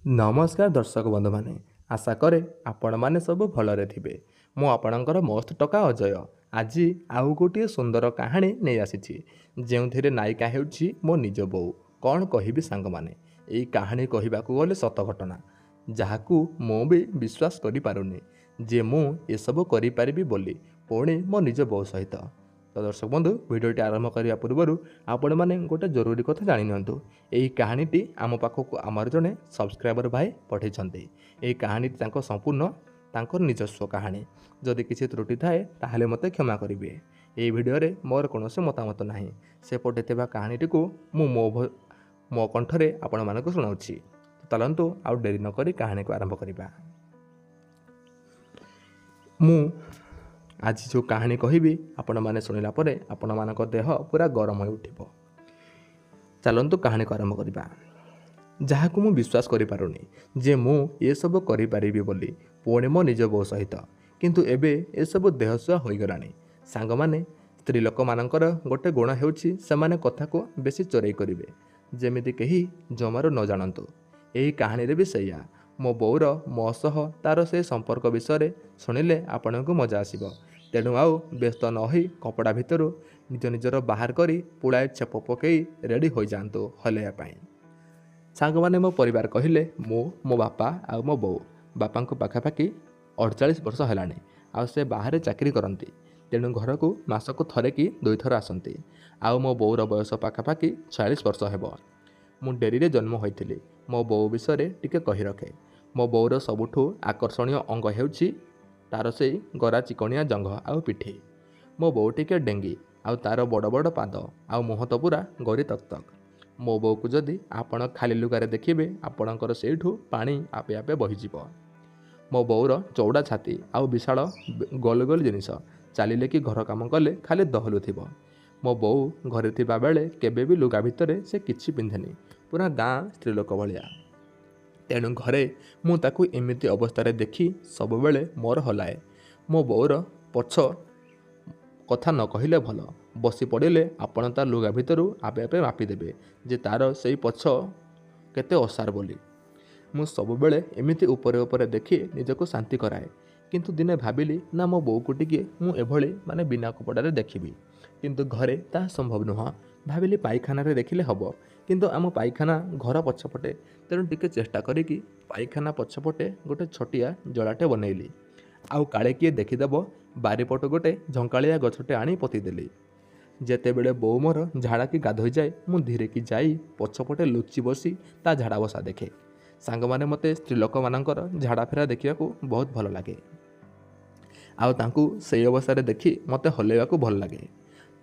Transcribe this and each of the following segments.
ନମସ୍କାର ଦର୍ଶକ ବନ୍ଧୁମାନେ, ଆଶା କରେ ଆପଣମାନେ ସବୁ ଭଲରେ ଥିବେ। ମୁଁ ଆପଣଙ୍କର ମସ୍ତ ଟକା ଅଜୟ ଆଜି ଆଉ ଗୋଟିଏ ସୁନ୍ଦର କାହାଣୀ ନେଇ ଆସିଛି, ଯେଉଁଥିରେ ନାୟିକା ହେଉଛି ମୋ ନିଜ ବୋଉ। କ'ଣ କହିବି ସାଙ୍ଗମାନେ, ଏଇ କାହାଣୀ କହିବାକୁ ଗଲେ ସତ ଘଟଣା, ଯାହାକୁ ମୁଁ ବି ବିଶ୍ୱାସ କରିପାରୁନି ଯେ ମୁଁ ଏସବୁ କରିପାରିବି ବୋଲି, ପୁଣି ମୋ ନିଜ ବୋଉ ସହିତ। ତ ଦର୍ଶକ ବନ୍ଧୁ, ଭିଡ଼ିଓଟି ଆରମ୍ଭ କରିବା ପୂର୍ବରୁ ଆପଣମାନେ ଗୋଟେ ଜରୁରୀ କଥା ଜାଣିନିଅନ୍ତୁ। ଏହି କାହାଣୀଟି ଆମ ପାଖକୁ ଆମର ଜଣେ ସବସ୍କ୍ରାଇବର ଭାଇ ପଠାଇଛନ୍ତି। ଏହି କାହାଣୀଟି ତାଙ୍କ ସମ୍ପୂର୍ଣ୍ଣ ତାଙ୍କର ନିଜସ୍ୱ କାହାଣୀ। ଯଦି କିଛି ତ୍ରୁଟି ଥାଏ ତାହେଲେ ମୋତେ କ୍ଷମା କରିବେ। ଏହି ଭିଡ଼ିଓରେ ମୋର କୌଣସି ମତାମତ ନାହିଁ। ସେ ପଠାଇଥିବା କାହାଣୀଟିକୁ ମୁଁ ମୋ କଣ୍ଠରେ ଆପଣମାନଙ୍କୁ ଶୁଣାଉଛି। ଚାଲନ୍ତୁ ଆଉ ଡେରି ନକରି କାହାଣୀକୁ ଆରମ୍ଭ କରିବା। ମୁଁ ଆଜି ଯେଉଁ କାହାଣୀ କହିବି, ଆପଣମାନେ ଶୁଣିଲା ପରେ ଆପଣମାନଙ୍କ ଦେହ ପୁରା ଗରମ ହୋଇ ଉଠିବ। ଚାଲନ୍ତୁ କାହାଣୀକୁ ଆରମ୍ଭ କରିବା। ଯାହାକୁ ମୁଁ ବିଶ୍ୱାସ କରିପାରୁନି ଯେ ମୁଁ ଏସବୁ କରିପାରିବି ବୋଲି, ପୁଣି ମୋ ନିଜ ବୋଉ ସହିତ। କିନ୍ତୁ ଏବେ ଏସବୁ ଦେହସୁଆ ହୋଇଗଲାଣି। ସାଙ୍ଗମାନେ, ସ୍ତ୍ରୀ ଲୋକମାନଙ୍କର ଗୋଟେ ଗୁଣ ହେଉଛି ସେମାନେ କଥାକୁ ବେଶୀ ଚୋରେଇ କରିବେ, ଯେମିତି କେହି ଜମାରୁ ନ ଜାଣନ୍ତୁ। ଏହି କାହାଣୀରେ ବି ସେଇଆ। ମୋ ବୋଉର ମୋ ସହ ତା'ର ସେ ସମ୍ପର୍କ ବିଷୟରେ ଶୁଣିଲେ ଆପଣଙ୍କୁ ମଜା ଆସିବ। ତେଣୁ ଆଉ ବ୍ୟସ୍ତ ନ ହୋଇ କପଡ଼ା ଭିତରୁ ନିଜ ନିଜର ବାହାର କରି ପୁଳାଏ ଛେପ ପକାଇ ରେଡ଼ି ହୋଇଯାଆନ୍ତୁ ହଲେଇବା ପାଇଁ। ସାଙ୍ଗମାନେ, ମୋ ପରିବାର କହିଲେ ମୁଁ, ମୋ ବାପା ଆଉ ମୋ ବୋଉ। ବାପାଙ୍କୁ ପାଖାପାଖି 48 ବର୍ଷ ହେଲାଣି ଆଉ ସେ ବାହାରେ ଚାକିରି କରନ୍ତି, ତେଣୁ ଘରକୁ ମାସକୁ ଥରେ କି ଦୁଇଥର ଆସନ୍ତି। ଆଉ ମୋ ବୋଉର ବୟସ ପାଖାପାଖି 46 ବର୍ଷ ହେବ। ମୁଁ ଡେରିରେ ଜନ୍ମ ହୋଇଥିଲି। ମୋ ବୋଉ ବିଷୟରେ ଟିକେ କହି ରଖେ। ମୋ ବୋଉର ସବୁଠୁ ଆକର୍ଷଣୀୟ ଅଙ୍ଗ ହେଉଛି ତା'ର ସେଇ ଗରା ଚିକଣିଆ ଜଙ୍ଘ ଆଉ ପିଠି। ମୋ ବୋଉ ଟିକେ ଡେଙ୍ଗି ଆଉ ତା'ର ବଡ଼ ବଡ଼ ପାଦ ଆଉ ମୁହଁ ତ ପୁରା ଗରି ତକ୍ ତକ୍। ମୋ ବୋଉକୁ ଯଦି ଆପଣ ଖାଲି ଲୁଗାରେ ଦେଖିବେ, ଆପଣଙ୍କର ସେଇଠୁ ପାଣି ଆପେ ଆପେ ବହିଯିବ। ମୋ ବୋଉର ଚଉଡ଼ା ଛାତି ଆଉ ବିଶାଳ ଗୋଲ ଗୋଲ ଜିନିଷ, ଚାଲିଲେ କି ଘର କାମ କଲେ ଖାଲି ଦୋହଲୁଥିବ। ମୋ ବୋଉ ଘରେ ଥିବା ବେଳେ କେବେ ବି ଲୁଗା ଭିତରେ ସେ କିଛି ପିନ୍ଧେନି, ପୁରା ଗାଁ ସ୍ତ୍ରୀଲୋକ ଭଳିଆ। ତେଣୁ ଘରେ ମୁଁ ତାକୁ ଏମିତି ଅବସ୍ଥାରେ ଦେଖି ସବୁବେଳେ ମୋର ହଲାଏ। ମୋ ବୋଉର ପଛ କଥା ନ କହିଲେ ଭଲ। ବସି ପଡ଼ିଲେ ଆପଣ ତା ଲୁଗା ଭିତରୁ ଆପେ ଆପେ ମାପିଦେବେ ଯେ ତା'ର ସେଇ ପଛ କେତେ ଓସାର ବୋଲି। ମୁଁ ସବୁବେଳେ ଏମିତି ଉପରେ ଉପରେ ଦେଖି ନିଜକୁ ଶାନ୍ତି କରାଏ। କିନ୍ତୁ ଦିନେ ଭାବିଲି ନା, ମୋ ବୋଉକୁ ଟିକେ ମୁଁ ଏଭଳି ମାନେ ବିନା କପଡ଼ାରେ ଦେଖିବି। କିନ୍ତୁ ଘରେ ତାହା ସମ୍ଭବ ନୁହଁ। ଭାବିଲି ପାଇଖାନାରେ ଦେଖିଲେ ହେବ, କିନ୍ତୁ ଆମ ପାଇଖାନା ଘର ପଛପଟେ। ତେଣୁ ଟିକେ ଚେଷ୍ଟା କରିକି ପାଇଖାନା ପଛପଟେ ଗୋଟେ ଛୋଟିଆ ଜଳାଟେ ବନେଇଲି, ଆଉ କାଳେ କିଏ ଦେଖିଦେବ ବାରିପଟୁ ଗୋଟେ ଝଙ୍କାଳିଆ ଗଛଟେ ଆଣି ପୋତିଦେଲି। ଯେତେବେଳେ ବୋଉ ମୋର ଝାଡ଼ା କି ଗାଧୋଇଯାଏ, ମୁଁ ଧୀରେକି ଯାଇ ପଛପଟେ ଲୁଚି ବସି ତା ଝାଡ଼ା ବସା ଦେଖେ। ସାଙ୍ଗମାନେ, ମୋତେ ସ୍ତ୍ରୀ ଲୋକମାନଙ୍କର ଝାଡ଼ା ଫେରା ଦେଖିବାକୁ ବହୁତ ଭଲ ଲାଗେ, ଆଉ ତାଙ୍କୁ ସେଇ ଅବସ୍ଥାରେ ଦେଖି ମୋତେ ହଲେଇବାକୁ ଭଲ ଲାଗେ।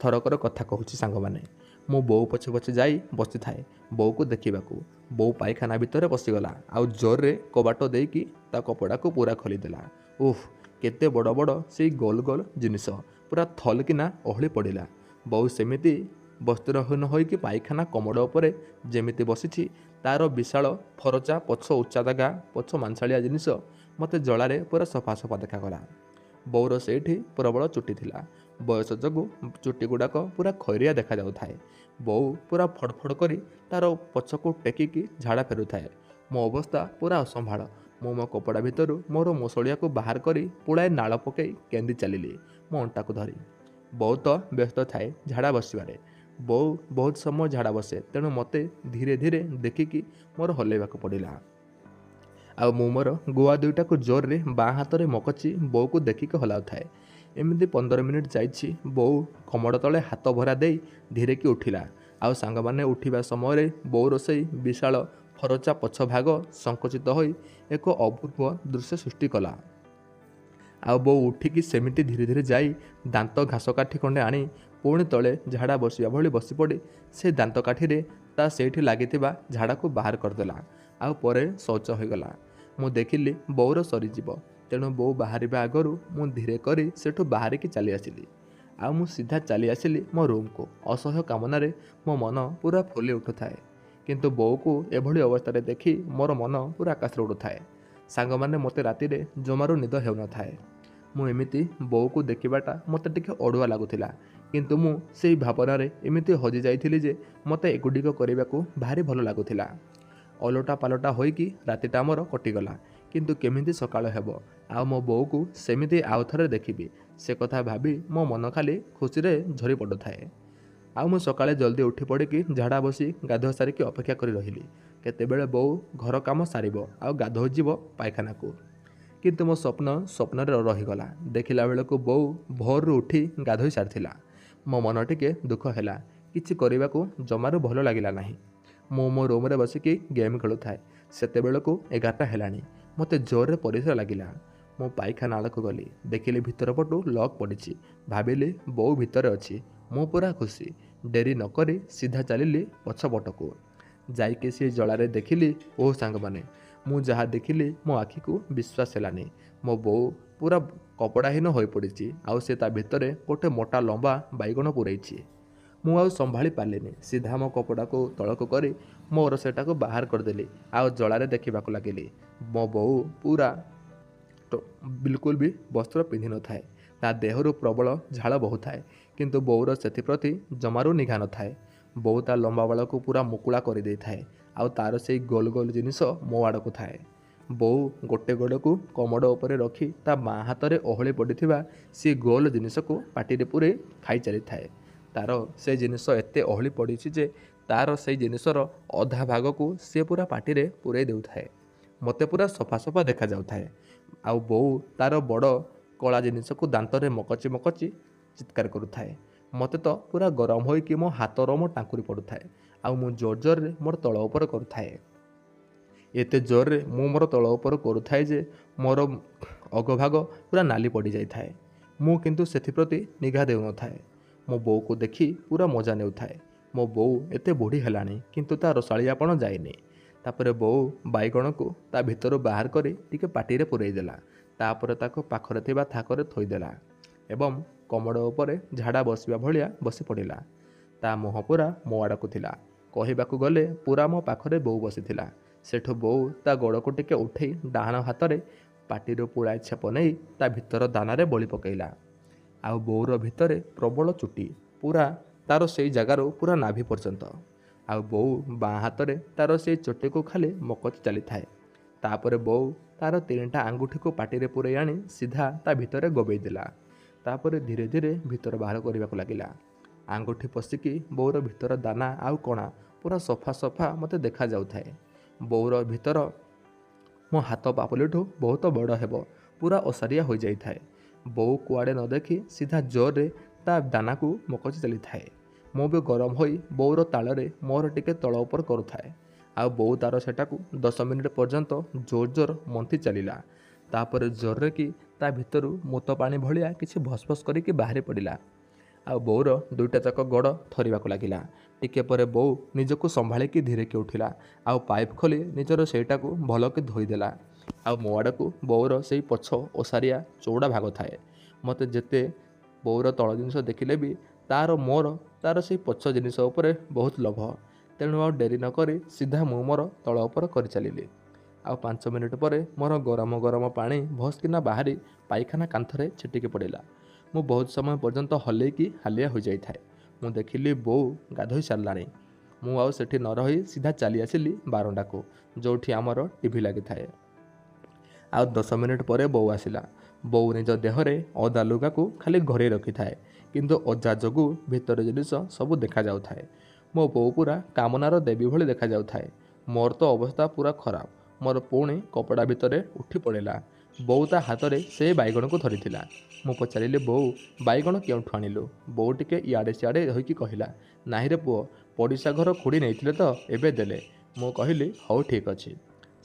ଥରକର କଥା କହୁଛି ସାଙ୍ଗମାନେ, ମୁଁ ବୋଉ ପଛେ ପଛେ ଯାଇ ବସିଥାଏ ବୋଉକୁ ଦେଖିବାକୁ। ବୋଉ ପାଇଖାନା ଭିତରେ ପଶିଗଲା ଆଉ ଜୋରରେ କବାଟ ଦେଇକି ତା କପଡ଼ାକୁ ପୁରା ଖୋଲିଦେଲା। ଉଫ୍, କେତେ ବଡ଼ ବଡ଼ ସେଇ ଗୋଲ ଗୋଲ ଜିନିଷ ପୁରା ଥଲକିନା ଓହଳି ପଡ଼ିଲା। ବୋଉ ସେମିତି ବସ୍ତ୍ରହୀନ ହୋଇକି ପାଇଖାନା କମୋଡ଼ ଉପରେ ଯେମିତି ବସିଛି, ତା'ର ବିଶାଳ ଫରଚା ପଛ, ଉଚ୍ଚା ଜାଗା ପଛ ମାଂସାଳିଆ ଜିନିଷ ମୋତେ ଜଳାରେ ପୁରା ସଫା ସଫା ଦେଖାଗଲା। ବୋଉର ସେଇଠି ପ୍ରବଳ ଚୁଟି ଥିଲା। ବୟସ ଯୋଗୁଁ ଚୁଟି ଗୁଡ଼ାକ ପୁରା ଖଇରିଆ ଦେଖାଯାଉଥାଏ। ବୋଉ ପୁରା ଫଡ଼ଫଡ଼ କରି ତା'ର ପଛକୁ ଟେକିକି ଝାଡ଼ା ଫେରୁଥାଏ। ମୋ ଅବସ୍ଥା ପୁରା ଅସମ୍ଭାଳ। ମୁଁ ମୋ କପଡ଼ା ଭିତରୁ ମୋର ମୁସଳିଆକୁ ବାହାର କରି ପୁଳାଏ ନାଳ ପକାଇ କେନ୍ଦି ଚାଲିଲି ମୋ ଅଣ୍ଟାକୁ ଧରି। ବୋଉ ତ ବ୍ୟସ୍ତ ଥାଏ ଝାଡ଼ା ବସିବାରେ। ବୋଉ ବହୁତ ସମୟ ଝାଡ଼ା ବସେ, ତେଣୁ ମୋତେ ଧୀରେ ଧୀରେ ଦେଖିକି ମୋର ହଲେଇବାକୁ ପଡ଼ିଲା। ଆଉ ମୁଁ ମୋର ଗୁଆ ଦୁଇଟାକୁ ଜୋରରେ ବାଁ ହାତରେ ମକଚି ବୋଉକୁ ଦେଖିକି ହଲାଉଥାଏ। ଏମିତି 15 ମିନିଟ୍ ଯାଇଛି, ବୋଉ କମଡ଼ ତଳେ ହାତ ଭରା ଦେଇ ଧୀରେକି ଉଠିଲା। ଆଉ ସାଙ୍ଗମାନେ, ଉଠିବା ସମୟରେ ବୋଉର ସେଇ ବିଶାଳ ଫରଚା ପଛ ଭାଗ ସଂକୁଚିତ ହୋଇ ଏକ ଅପୂର୍ବ ଦୃଶ୍ୟ ସୃଷ୍ଟି କଲା। ଆଉ ବୋଉ ଉଠିକି ସେମିତି ଧୀରେ ଧୀରେ ଯାଇ ଦାନ୍ତ ଘାସ କାଠି ଖଣ୍ଡେ ଆଣି ପୁଣି ତଳେ ଝାଡ଼ା ବସିବା ଭଳି ବସିପଡ଼ି ସେ ଦାନ୍ତ କାଠିରେ ତା ସେଇଠି ଲାଗିଥିବା ଝାଡ଼ାକୁ ବାହାର କରିଦେଲା, ଆଉ ପରେ ଶୌଚ ହୋଇଗଲା। ମୁଁ ଦେଖିଲି ବୋଉର ସରିଯିବ, ତେଣୁ ବୋଉ ବାହାରିବା ଆଗରୁ ମୁଁ ଧୀରେ କରି ସେଠୁ ବାହାରିକି ଚାଲି ଆସିଲି। ଆଉ ମୁଁ ସିଧା ଚାଲି ଆସିଲି ମୋ ରୁମ୍କୁ। ଅସହ୍ୟ କାମନାରେ ମୋ ମନ ପୁରା ଫୁଲି ଉଠୁଥାଏ, କିନ୍ତୁ ବୋଉକୁ ଏଭଳି ଅବସ୍ଥାରେ ଦେଖି ମୋର ମନ ପୁରା ଆକାଶରେ ଉଡ଼ୁଥାଏ। ସାଙ୍ଗମାନେ, ମୋତେ ରାତିରେ ଜମାରୁ ନିଦ ହେଉନଥାଏ। ମୁଁ ଏମିତି ବୋଉକୁ ଦେଖିବାଟା ମୋତେ ଟିକେ ଅଡ଼ୁଆ ଲାଗୁଥିଲା, କିନ୍ତୁ ମୁଁ ସେଇ ଭାବନାରେ ଏମିତି ହଜିଯାଇଥିଲି ଯେ ମୋତେ ଏଗୁଡ଼ିକ କରିବାକୁ ଭାରି ଭଲ ଲାଗୁଥିଲା। ଓଲଟା ପାଲଟା ହୋଇକି ରାତିଟା ମୋର କଟିଗଲା। କିନ୍ତୁ କେମିତି ସକାଳ ହେବ ଆଉ ମୋ ବୋଉକୁ ସେମିତି ଆଉ ଥରେ ଦେଖିବି, ସେ କଥା ଭାବି ମୋ ମନ ଖାଲି ଖୁସିରେ ଝରି ପଡ଼ୁଥାଏ। ଆଉ ମୁଁ ସକାଳେ ଜଲ୍ଦି ଉଠି ପଡ଼ିକି ଝାଡ଼ା ବସି ଗାଧୁଆ ସାରିକି ଅପେକ୍ଷା କରି ରହିଲି କେତେବେଳେ ବୋଉ ଘର କାମ ସାରିବ ଆଉ ଗାଧୋଇଯିବ ପାଇଖାନାକୁ। କିନ୍ତୁ ମୋ ସ୍ୱପ୍ନ ସ୍ୱପ୍ନରେ ରହିଗଲା। ଦେଖିଲା ବେଳକୁ ବୋଉ ଭୋରରୁ ଉଠି ଗାଧୋଇ ସାରିଥିଲା। ମୋ ମନ ଟିକେ ଦୁଃଖ ହେଲା। କିଛି କରିବାକୁ ଜମାରୁ ଭଲ ଲାଗିଲା ନାହିଁ। ମୁଁ ମୋ ରୁମ୍ରେ ବସିକି ଗେମ୍ ଖେଳୁଥାଏ। ସେତେବେଳକୁ 11ଟା ହେଲାଣି। ମୋତେ ଜୋରରେ ପରିସ୍ରା ଲାଗିଲା। ମୁଁ ପାଇଖାନା ଆଡ଼କୁ ଗଲି। ଦେଖିଲି ଭିତର ପଟୁ ଲକ୍ ପଡ଼ିଛି। ଭାବିଲି ବୋଉ ଭିତରେ ଅଛି। ମୁଁ ପୁରା ଖୁସି। ଡେରି ନକରି ସିଧା ଚାଲିଲି ପଛପଟକୁ। ଯାଇକି ସେ ଜଳାରେ ଦେଖିଲି, ଓ ସାଙ୍ଗମାନେ, ମୁଁ ଯାହା ଦେଖିଲି ମୋ ଆଖିକୁ ବିଶ୍ୱାସ ହେଲାନି। ମୋ ବୋଉ ପୁରା କପଡ଼ାହୀନ ହୋଇପଡ଼ିଛି ଆଉ ସେ ତା ଭିତରେ ଗୋଟେ ମୋଟା ଲମ୍ବା ବାଇଗଣ ପୂରେଇଛି। ମୁଁ ଆଉ ସମ୍ଭାଳି ପାରିଲିନି। ସିଧା ମୋ କପଡ଼ାକୁ ତଳକୁ କରି ମୋର ସେଟାକୁ ବାହାର କରିଦେଲି ଆଉ ଜଳାରେ ଦେଖିବାକୁ ଲାଗିଲି। ମୋ ବୋଉ ପୁରା ବିଲକୁଲ ବି ବସ୍ତ୍ର ପିନ୍ଧିନଥାଏ। ତା ଦେହରୁ ପ୍ରବଳ ଝାଳ ବହୁଥାଏ, କିନ୍ତୁ ବୋଉର ସେଥିପ୍ରତି ଜମାରୁ ନିଘା ନଥାଏ। ବୋଉ ତା ଲମ୍ବା ବାଳକୁ ପୁରା ମୁକୁଳା କରିଦେଇଥାଏ ଆଉ ତାର ସେଇ ଗୋଲ ଗୋଲ ଜିନିଷ ମୋ ଆଡ଼କୁ ଥାଏ। ବୋଉ ଗୋଟେ ଗୋଡ଼କୁ କମଡ଼ ଉପରେ ରଖି ତା ବାଁ ହାତରେ ଓହଳି ପଡ଼ିଥିବା ସେ ଗୋଲ ଜିନିଷକୁ ପାଟିରେ ପୂରେଇ ଖାଇ ଚାଲିଥାଏ। ତାର ସେ ଜିନିଷ ଏତେ ଓହଳି ପଡ଼ିଛି ଯେ ତାର ସେଇ ଜିନିଷର ଅଧା ଭାଗକୁ ସିଏ ପୁରା ପାଟିରେ ପୂରେଇ ଦେଉଥାଏ। ମୋତେ ପୁରା ସଫା ସଫା ଦେଖାଯାଉଥାଏ। ଆଉ ବୋଉ ତାର ବଡ଼ କଳା ଜିନିଷକୁ ଦାନ୍ତରେ ମକଚି ମକଚି ଚିତ୍କାର କରୁଥାଏ। ମୋତେ ତ ପୁରା ଗରମ ହୋଇକି ମୋ ହାତ ରୋମ ଟାଙ୍କୁରି ପଡ଼ୁଥାଏ ଆଉ ମୁଁ ଜୋର ଜୋରରେ ମୋର ତଳ ଉପର କରୁଥାଏ। ଏତେ ଜୋରରେ ମୁଁ ମୋର ତଳ ଉପର କରୁଥାଏ ଯେ ମୋର ଅଗଭାଗ ପୁରା ନାଲି ପଡ଼ିଯାଇଥାଏ। ମୁଁ କିନ୍ତୁ ସେଥିପ୍ରତି ନିଘା ଦେଉନଥାଏ। ମୋ ବୋଉକୁ ଦେଖି ପୁରା ମଜା ନେଉଥାଏ। ମୋ ବୋଉ ଏତେ ବୁଢ଼ୀ ହେଲାଣି, କିନ୍ତୁ ତା ରସାଳିଆପଣ ଯାଇନି। ତାପରେ ବୋଉ ବାଇଗଣକୁ ତା ଭିତରୁ ବାହାର କରି ଟିକେ ପାଟିରେ ପୂରେଇ ଦେଲା। ତାପରେ ତାକୁ ପାଖରେ ଥିବା ଥାକରେ ଥୋଇଦେଲା ଏବଂ କମଡ଼ ଉପରେ ଝାଡ଼ା ବସିବା ଭଳିଆ ବସି ପଡ଼ିଲା। ତା ମୁହଁ ପୁରା ମୋ ଆଡ଼କୁ ଥିଲା। କହିବାକୁ ଗଲେ ପୁରା ମୋ ପାଖରେ ବୋଉ ବସିଥିଲା। ସେଠୁ ବୋଉ ତା ଗୋଡ଼କୁ ଟିକେ ଉଠେଇ ଡାହାଣ ହାତରେ ପାଟିରୁ ପୁଳାଏ ଛେପ ନେଇ ତା ଭିତର ଦାନାରେ ବୋଳି ପକାଇଲା। ଆଉ ବୋଉର ଭିତରେ ପ୍ରବଳ ଚୁଟି, ପୁରା ତାର ସେଇ ଜାଗାରୁ ପୁରା ନାଭି ପର୍ଯ୍ୟନ୍ତ। ଆଉ ବୋଉ ବାଁ ହାତରେ ତାର ସେଇ ଚୁଟିକୁ ଖାଲି ମକଚି ଚାଲିଥାଏ। ତାପରେ ବୋଉ ତାର 3ଟା ଆଙ୍ଗୁଠିକୁ ପାଟିରେ ପୂରେଇ ଆଣି ସିଧା ତା ଭିତରେ ଗୋବେଇ ଦେଲା। ତାପରେ ଧୀରେ ଧୀରେ ଭିତର ବାହାର କରିବାକୁ ଲାଗିଲା। ଆଙ୍ଗୁଠି ପଶିକି ବୋଉର ଭିତର ଦାନା ଆଉ କଣା ପୁରା ସଫା ସଫା ମୋତେ ଦେଖାଯାଉଥାଏ। ବୋଉର ଭିତର ମୋ ହାତ ପାପୁଲିଠୁ ବହୁତ ବଡ଼ ହେବ, ପୁରା ଓସାରିଆ ହୋଇଯାଇଥାଏ। ବୋଉ କୁଆଡ଼େ ନ ଦେଖି ସିଧା ଜୋରରେ ତା ଦାନାକୁ ମକଚି ଚାଲିଥାଏ। ମୁଁ ବି ଗରମ ହୋଇ ବୋଉର ତାଳରେ ମୋର ଟିକେ ତଳ ଉପର କରୁଥାଏ। ଆଉ ବୋଉ ତାର ସେଟାକୁ 10 ମିନିଟ୍ ପର୍ଯ୍ୟନ୍ତ ଜୋର ଜୋର ମନ୍ଥି ଚାଲିଲା। ତାପରେ ଜୋରରେ କି ତା ଭିତରୁ ମୁତ ପାଣି ଭଳିଆ କିଛି ଭସଭସ କରିକି ବାହାରି ପଡ଼ିଲା। ଆଉ ବୋଉର 2ଟା ଯାକ ଗୋଡ଼ ଥରିବାକୁ ଲାଗିଲା। ଟିକେ ପରେ ବୋଉ ନିଜକୁ ସମ୍ଭାଳିକି ଧୀରେକି ଉଠିଲା ଆଉ ପାଇପ୍ ଖୋଲି ନିଜର ସେଇଟାକୁ ଭଲକି ଧୋଇଦେଲା। ଆଉ ମୋ ଆଡ଼କୁ ବୋଉର ସେଇ ପଛ ଓସାରିଆ ଚଉଡ଼ା ଭାଗ ଥାଏ। ମୋତେ ଯେତେ ବୋଉର ତଳ ଜିନିଷ ଦେଖିଲେ ବି ତାର ମୋର ତାର ସେଇ ପଛ ଜିନିଷ ଉପରେ ବହୁତ ଲୋଭ। ତେଣୁ ଆଉ ଡେରି ନକରି ସିଧା ମୁଁ ମୋର ତଳ ଉପର କରିଚାଲିଲି। ଆଉ 5 ମିନିଟ୍ ପରେ ମୋର ଗରମ ଗରମ ପାଣି ଭସ୍କିନା ବାହାରି ପାଇଖାନା କାନ୍ଥରେ ଛିଟିକି ପଡ଼ିଲା। ମୁଁ ବହୁତ ସମୟ ପର୍ଯ୍ୟନ୍ତ ହଲେଇକି ହାଲିଆ ହୋଇଯାଇଥାଏ। ମୁଁ ଦେଖିଲି ବୋଉ ଗାଧୋଇ ସାରିଲାଣି। ମୁଁ ଆଉ ସେଠି ନ ରହି ସିଧା ଚାଲି ଆସିଲି ବାରଣ୍ଡାକୁ, ଯେଉଁଠି ଆମର ଟିଭି ଲାଗିଥାଏ। ଆଉ 10 ମିନିଟ୍ ପରେ ବୋଉ ଆସିଲା। ବୋଉ ନିଜ ଦେହରେ ଓଦା ଲୁଗାକୁ ଖାଲି ଘୋରେଇ ରଖିଥାଏ, କିନ୍ତୁ ଓଦା ଯୋଗୁଁ ଭିତର ଜିନିଷ ସବୁ ଦେଖାଯାଉଥାଏ। ମୋ ବୋଉ ପୁରା କାମନାର ଦେବୀ ଭଳି ଦେଖାଯାଉଥାଏ। ମୋର ତ ଅବସ୍ଥା ପୁରା ଖରାପ। ମୋର ପୁଣି କପଡ଼ା ଭିତରେ ଉଠି ପଡ଼ିଲା। ବୋଉ ତା ହାତରେ ସେ ବାଇଗଣକୁ ଧରିଥିଲା। ମୁଁ ପଚାରିଲି, ବୋଉ ବାଇଗଣ କେଉଁଠୁ ଆଣିଲୁ? ବୋଉ ଟିକେ ଇଆଡ଼େ ସିଆଡ଼େ ହୋଇକି କହିଲା, ନାହିଁରେ ପୁଅ, ପଡ଼ିଶା ଘର ଖୁଡ଼ି ନେଇଥିଲେ ତ ଏବେ ଦେଲେ। ମୁଁ କହିଲି, ହଉ ଠିକ୍ ଅଛି।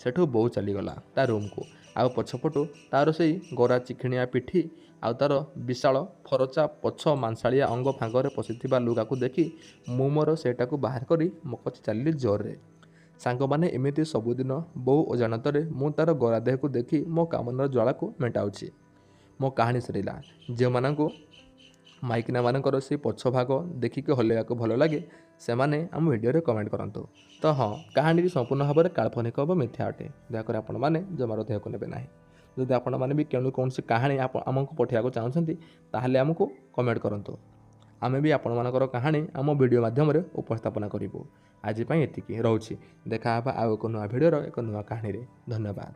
ସେଠୁ ବୋଉ ଚାଲିଗଲା ତା ରୁମ୍କୁ। ଆଉ ପଛପଟୁ ତାର ସେଇ ଗୋରା ଚିକିଣିଆ ପିଠି ଆଉ ତାର ବିଶାଳ ଫରଚା ପଛ ମାଂସାଳିଆ ଅଙ୍ଗ ଫାଙ୍ଗରେ ପଶିଥିବା ଲୁଗାକୁ ଦେଖି ମୁଁ ମୋର ସେଇଟାକୁ ବାହାର କରି ମକଚି ଚାଲିଲି ଜୋରରେ। ସାଙ୍ଗମାନେ, ଏମିତି ସବୁଦିନ ବୋଉ ଅଜାଣତରେ ମୁଁ ତାର ଗୋରା ଦେହକୁ ଦେଖି ମୋ କାମନାର ଜ୍ୱାଳାକୁ ମେଣ୍ଟାଉଛି। ମୋ କାହାଣୀ ସରିଲା। ଯେଉଁମାନଙ୍କୁ ମାଇକିନାମାନଙ୍କର ସେଇ ପଛ ଭାଗ ଦେଖିକି ହଲେଇବାକୁ ଭଲ ଲାଗେ, ସେମାନେ ଆମ ଭିଡ଼ିଓରେ କମେଣ୍ଟ କରନ୍ତୁ। ତ ହଁ, କାହାଣୀଟି ସମ୍ପୂର୍ଣ୍ଣ ଭାବରେ କାଳ୍ପନିକ ଏବଂ ମିଥ୍ୟା ଅଟେ। ଦୟାକରି ଆପଣମାନେ ଜମାରୁ ଦେହକୁ ନେବେ ନାହିଁ। ଯଦି ଆପଣମାନେ ବି କେଉଁ କୌଣସି କାହାଣୀ ଆମକୁ ପଠାଇବାକୁ ଚାହୁଁଛନ୍ତି, ତାହେଲେ ଆମକୁ କମେଣ୍ଟ କରନ୍ତୁ। ଆମେ ବି ଆପଣମାନଙ୍କର କାହାଣୀ ଆମ ଭିଡ଼ିଓ ମାଧ୍ୟମରେ ଉପସ୍ଥାପନା କରିବୁ। ଆଜି ପାଇଁ ଏତିକି ରହୁଛି। ଦେଖା ହେବା ଆଉ ଏକ ନୂଆ ଭିଡ଼ିଓର ଏକ ନୂଆ କାହାଣୀରେ। ଧନ୍ୟବାଦ।